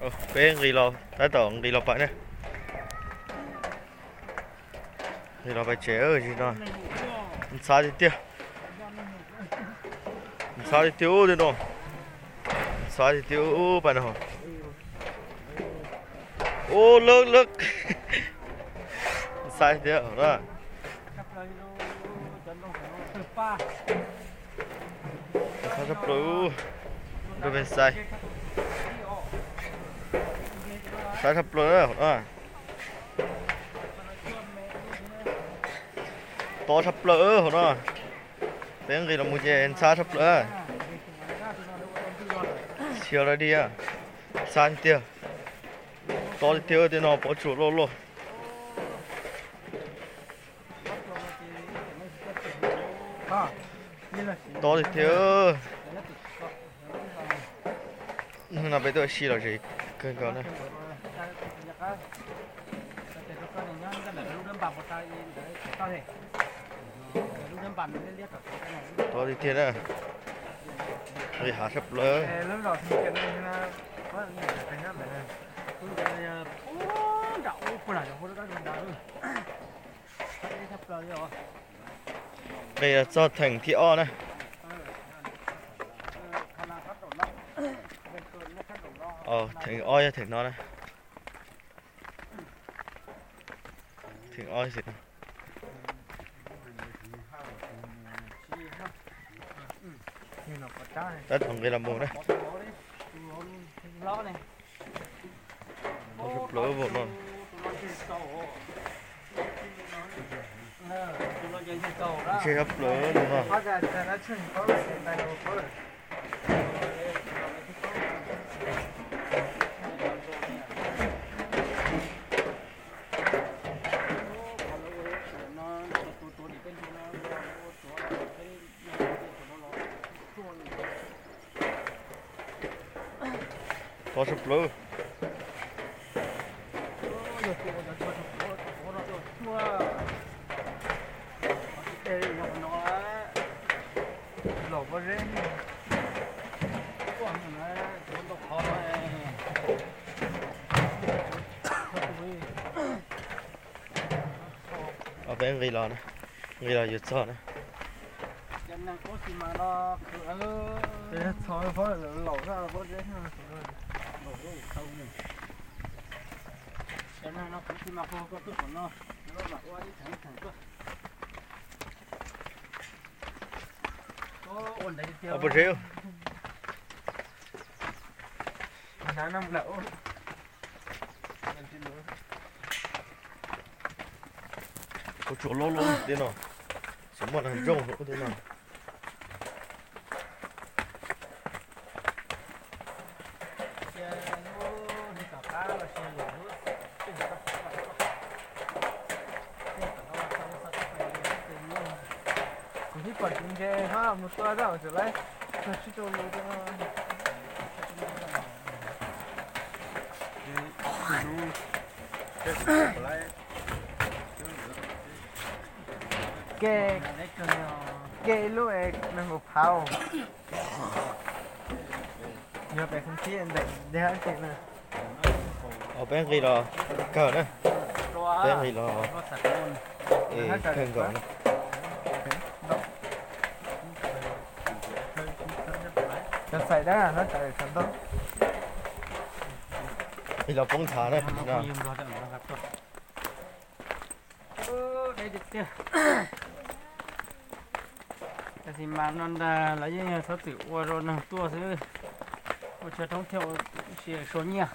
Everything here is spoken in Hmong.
Peb nqis los, tab tom nqis los pais ne. Nqis los pais tsev no. Ntxhab tiag tiag. Ntxhab tiag tiag ub, tej no. Ntxhab tiag tiag ub, pais no. Ub, lawb lawb. Ntxhab tiag tiag na. Ntxhab tshaj plaws. Nrog peb xaiv. Ntxhab tshaj plaws na hauv no. Tob tshaj plaws hauv no. Peb nqis los mus ces ntxhab tshaj plaws. Xyov li ntxhab tiag tiag. Tob tiag tiag, tej no pob tsuas loj loj. Tob tiag tiag. Hnub no peb tuaj ua si los ze kawg nkaus na. Tob tiag tiag na. Nqis hav tshaj plaws. Nqis los txog theem thib ob na. Theem ob yog theem no na. Theem ob xwb. Tab tom nqis los mus na. Tshaj plaws vauv no. Ntshe tshaj plaws no. Tob tshaj plaws. Peb nqis los, nqis los yuav txog na. Peb tsuas loj loj tej no, tsis muaj neeg ntsooj tej no. Kuv twb pom tus ntses hab mus tua zaj tseem laib txog tsib rau lus. Ke, ke ib lub es nees nkaum phav. Yog pem Kheej Thib ntawm deb hab tseem na. Peb nqis los kawg na. Peb nqis los es kawg nkaus na. Cov xaim dab hab tawm sawv ntau. Nqis los poob nthav na. Tab sis mas no ntag lawv yeej yog txhob txwm ua rau neeg tuaj xwb. Ua tshav thoob thiab ua si sua nyiaj.